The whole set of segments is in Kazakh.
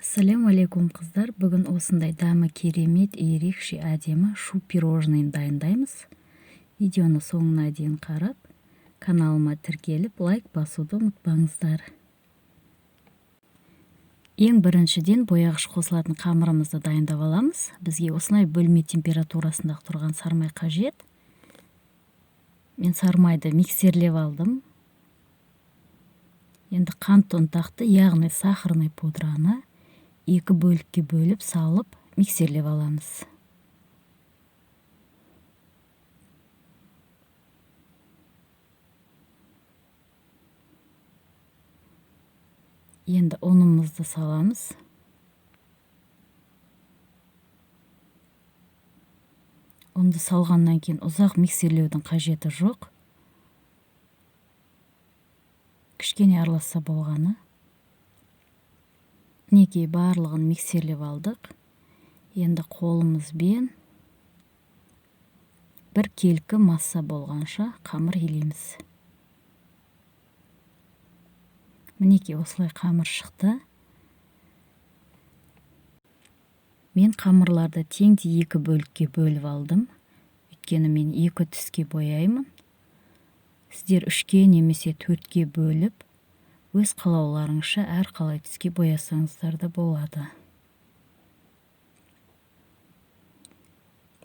Ассалаумағалейкум, қыздар! Бүгін осындай дәмі керемет, ерекше әдемі шу пирожныйын дайындаймыз. Видеоны соңына дейін қарап, каналыма тіркеліп, лайк басуды ұмытпаңыздар. Ең біріншіден бояғыш қосылатын қамырымызды дайындап аламыз. Бізге осылай бөлме температурасында тұрған сармай қажет. Мен сармайды миксерлеп алдым. Енді қант ұнтақты, яғни сахарный пудраны екі бөлікке бөліп салып миксерлеп аламыз. Енді ұнымызды саламыз. Ұнды салғаннан кейін ұзақ миксерлеудің қажеті жоқ. Кішкене араласса болғаны. Мінекей, барлығын миксерлеп алдық. Енді қолымызбен бір келкі масса болғанша қамыр илейміз. Мінекей, осылай қамыр шықты. Мен қамырларды теңдей екі бөлікке бөліп алдым. Өйткені мен екі түске бояймын. Сіздер 3-ке немесе 4-ке бөліп, өз қалауларыңызша әр қалай түске боясаңыздар да болады.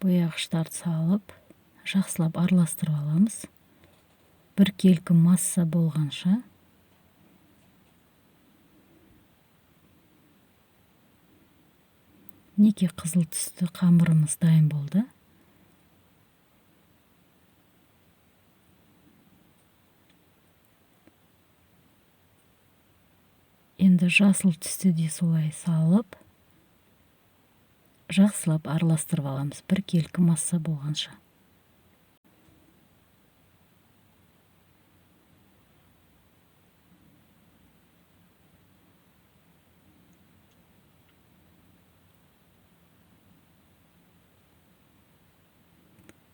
Бояғыштарды салып, жақсылап араластырып аламыз. Бір келкі масса болғанша. Мінекей, қызыл түсті қамырымыз дайын болды. Енді жасыл түсті де солай салып, жақсылап араластырып аламыз, бір келкі масса болғанша.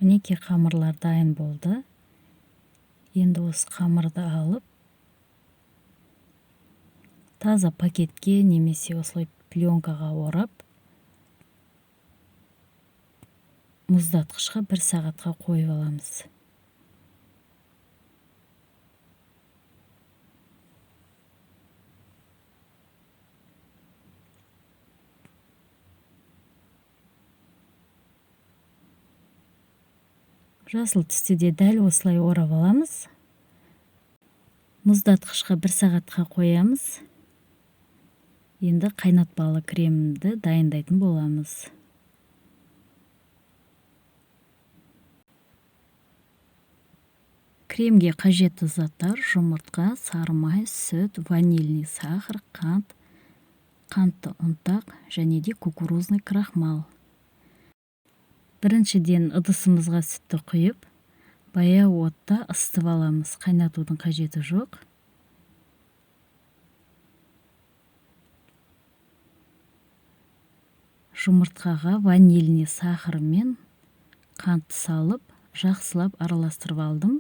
Мінекей, қамырлар дайын болды. Енді осы қамырды алып, таза пакетке немесе осылай пленкаға орап, мұздатқышқа бір сағатқа қойып аламыз. Жасыл түсті де дәл осылай орап аламыз. Мұздатқышқа бір сағатқа қоямыз. Енді қайнатпалы кремді дайындайтын боламыз. Кремге қажетті заттар: жұмыртқа, сары май, сүт, ванильный сахар, қант, қантты ұнтақ және де кукурузный крахмал. Біріншіден ыдысымызға сүтті құйып, баяу отта ысытып аламыз. Қайнатудың қажеті жоқ. Жұмыртқаға ванильный сахар мен қантты салып, жақсылап араластырып алдым.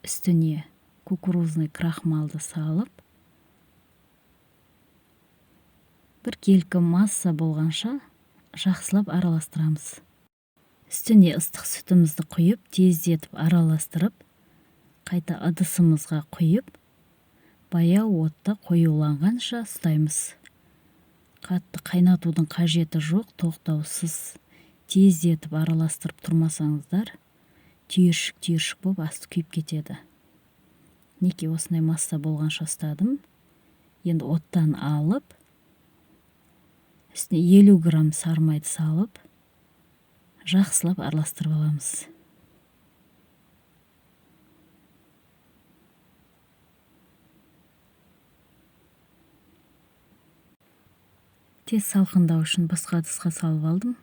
Үстіне кукурузный крахмалды салып, бір келкі масса болғанша жақсылап араластырамыз. Үстіне ыстық сүтімізді құйып, тездетіп араластырып, қайта ыдысымызға құйып, баяу отта қоюланғанша ұстаймыз. Қатты қайнатудың қажеті жоқ, тоқтаусыз тездетіп араластырып тұрмасаңыздар, түйіршік-түйіршік болып асты күйіп кетеді. Мінекей, осындай масса болғанша ұстадым. Енді оттан алып, үстіне 50 грамм сары майды салып, жақсылап араластырып аламыз. Тез салқындау үшін басқа ыдысқа салып алдым.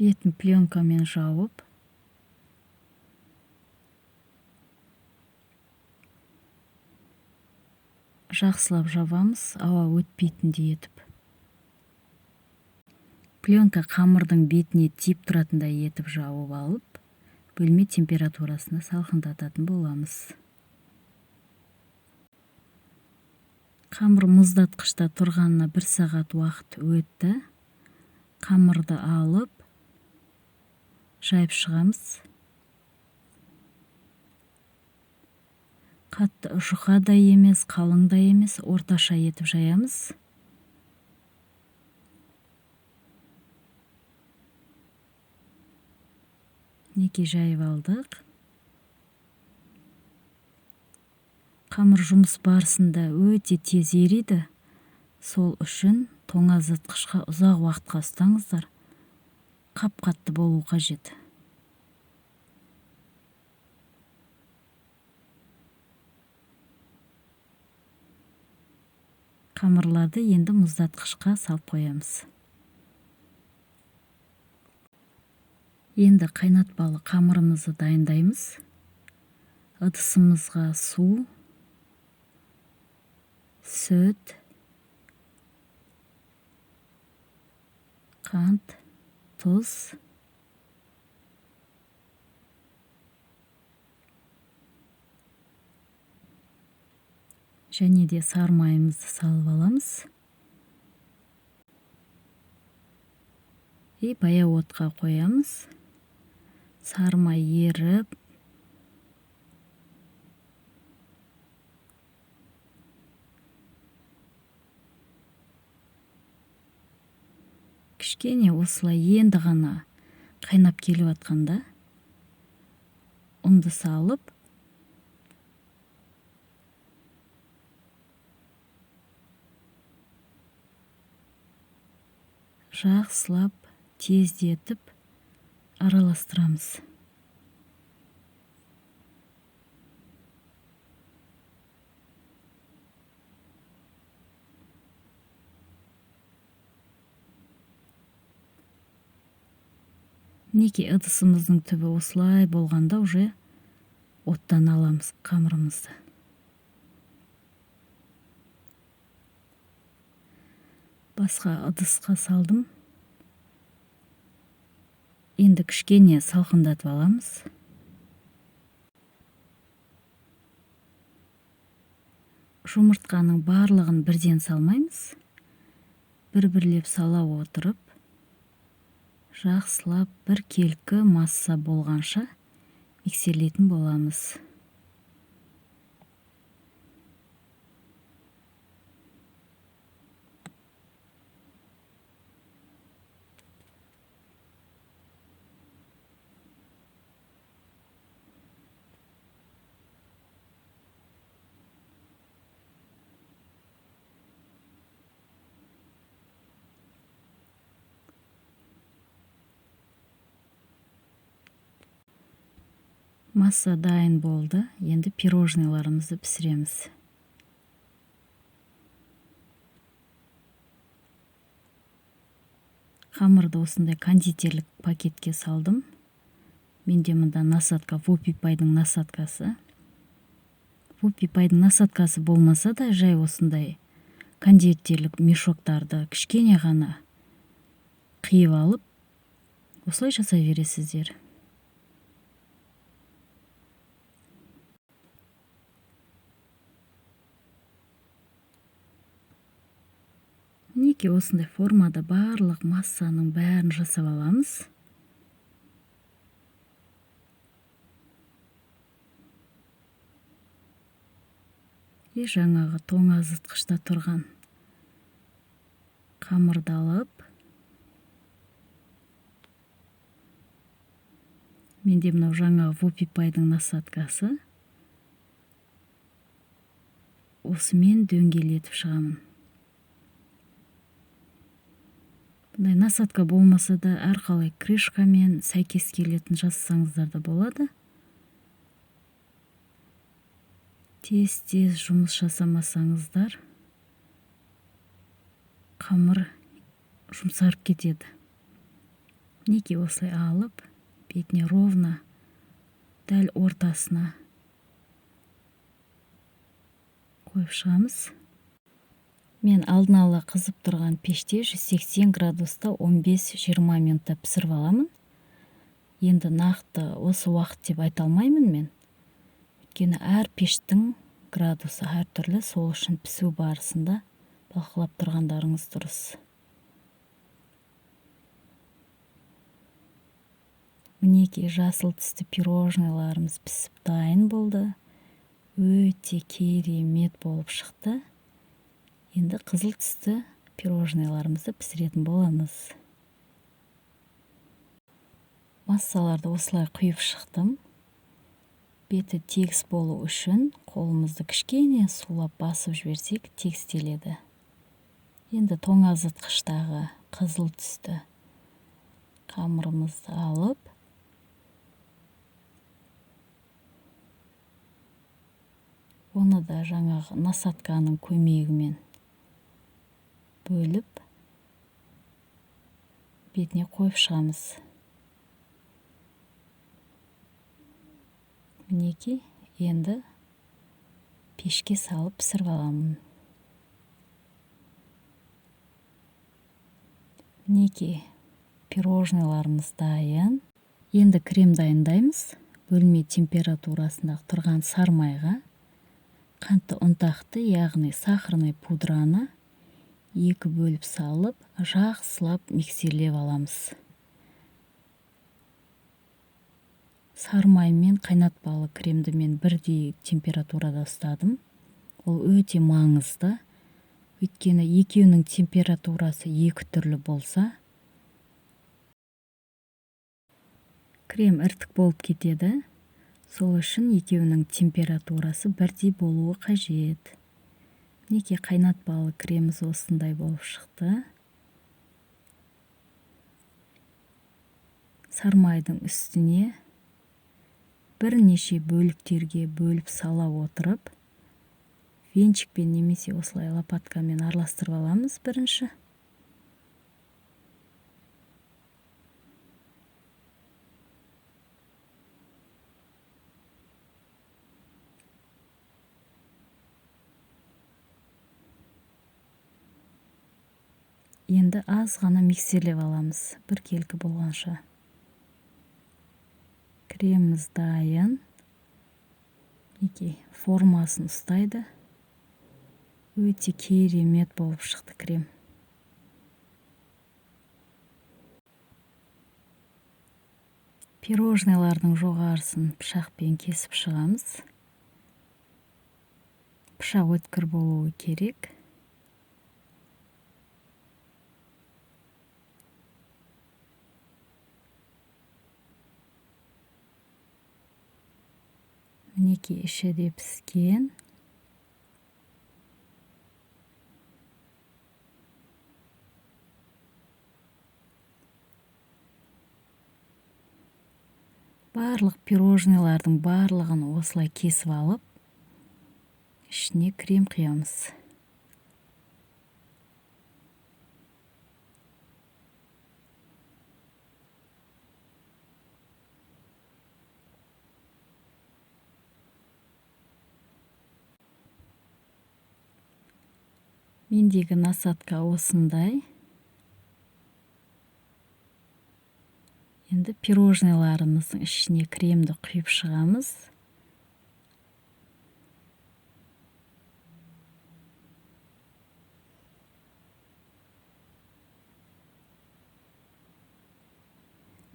Бетін пленкамен жауып, жақсылап жабамыз, ауа өтпейтіндей етіп. Пленка қамырдың бетіне тиіп тұратындай етіп жауып алып, бөлме температурасына салқындататын боламыз. Қамыр мұздатқышта тұрғанына 1 сағат уақыт өтті. Қамырды алып, жайып шығамыз. Қатты жұқа да емес, қалың да емес, орташа етіп жаямыз. Неке жайып алдық. Қамыр жұмыс барысында өте тез ериді. Сол үшін тоңазытқышқа ұзақ уақытқа ұстаңыздар. Қап-қатты болу қажет. Қамырларды енді мұздатқышқа салып қоямыз. Енді қайнатпалы қамырымызды дайындаймыз. Ыдысымызға су, сүт, қант, тұз, және де сары майымызды салып аламыз. И баяу отқа қоямыз. Сары май еріп, кішкене осылай енді ғана қайнап келіп атқанда ұнды салып, жақсылап тездетіп араластырамыз. Мінекей ыдысымыздың түбі осылай болғанда уже оттан аламыз қамырымызды. Басқа ыдысқа салдым. Енді кішкене салқындатып аламыз. Жұмыртқаның барлығын бірден салмаймыз. Бір-бірлеп сала отырып, жақсылап бір келкі масса болғанша миксерлейтін боламыз. Масса дайын болды. Енді пирожныйларымызды пісіреміз. Қамырды осындай кондитерлік пакетке салдым. Менде мында насадка, Вупи-пайдың насадкасы. Вупи-пайдың насадкасы болмаса да жай осындай кондитерлік мешоктарды кішкене ғана қиып алып, осылай жасай бересіздер. Мінекей осындай формада барлық массаның бәрін жасап аламыз. И жаңағы тоңазытқышта тұрған қамырды алып, менде мынау жаңағы Вупи-пайдың насадкасы, осымен дөңгелетіп шығамын. Бұндай насадка болмаса да әрқалай крышкамен сәйкес келетін жасасаңыздар да болады. Тез-тез жұмыс жасамасаңыздар қамыр жұмсарып кетеді. Мінекей, осылай алып, бетіне ровно дәл ортасына қойып шығамыз. Мен алдын ала қызып тұрған пеште 180 градуста 15-20 минутта пісіріп аламын. Енді нақты осы уақыт деп айта алмаймын мен. Өйткені әр пештің градусы әртүрлі, сол үшін пісу барысында бақылап тұрғандарыңыз дұрыс. Мінекей, жасыл түсті пирожныйларымыз пісіп дайын болды. Өте керемет болып шықты. Енді қызыл түсті пирожныйларымызды пісіретін боламыз. Массаларды осылай құйып шықтым. Беті тегіс болу үшін қолымызды кішкене сулап басып жіберсек тегістеледі. Енді тоңазытқыштағы қызыл түсті қамырымызды алып, оны да жаңағы насадканың көмегімен бөліп бетіне қойып шығамыз. Мінекей, енді пешке салып пісіріп аламын. Мінекей, пирожныйларымыз дайын. Енді крем дайындаймыз. Бөлме температурасында тұрған сармайға қантты ұнтақты, яғни сахарный пудраны 2 бөліп салып, жақсылап миксерлеп аламыз. Сармай мен қайнатпалы кремді мен бірдей температурада ұстадым. Ол өте маңызды. Өйткені екеуінің температурасы екі түрлі болса, крем іртік болып кетеді. Сол үшін екеуінің температурасы бірдей болуы қажет. Мінекей, қайнатпалы креміміз осындай болып шықты. Сармайдың үстіне бірнеше бөліктерге бөліп сала отырып, венчикпен немесе осылай лопаткамен араластырып аламыз бірінші. Енді аз ғана миксерлеп аламыз, біркелкі болғанша. Креміміз дайын. Мінекей, формасын ұстайды. Өте керемет болып шықты крем. Пирожныйлардың жоғарысын пышақпен кесіп шығамыз. Пышақ өткір болуы керек. Мінекей, іші де піскен. Барлық пирожныйлардың барлығын осылай кесіп алып, ішіне крем құямыз. Мендегі насадка осындай. Енді пирожныйларымыздың ішіне кремді құйып шығамыз.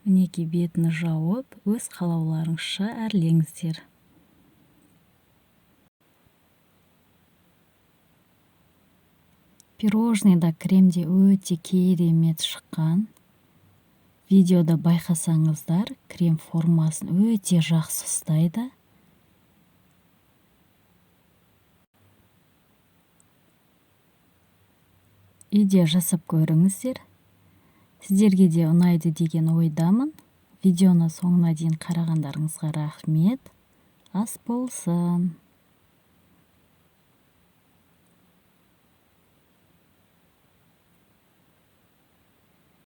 Мінекей, бетін жауып, өз қалауларыңызша әрлеңіздер. Пирожный да крем де өте керемет шыққан. Видеода байқасаңыздар, крем формасын өте жақсы ұстайды. Үйде жасап көріңіздер. Сіздерге де ұнайды деген ойдамын. Видеоны соңына дейін қарағандарыңызға рахмет. Ас болсын.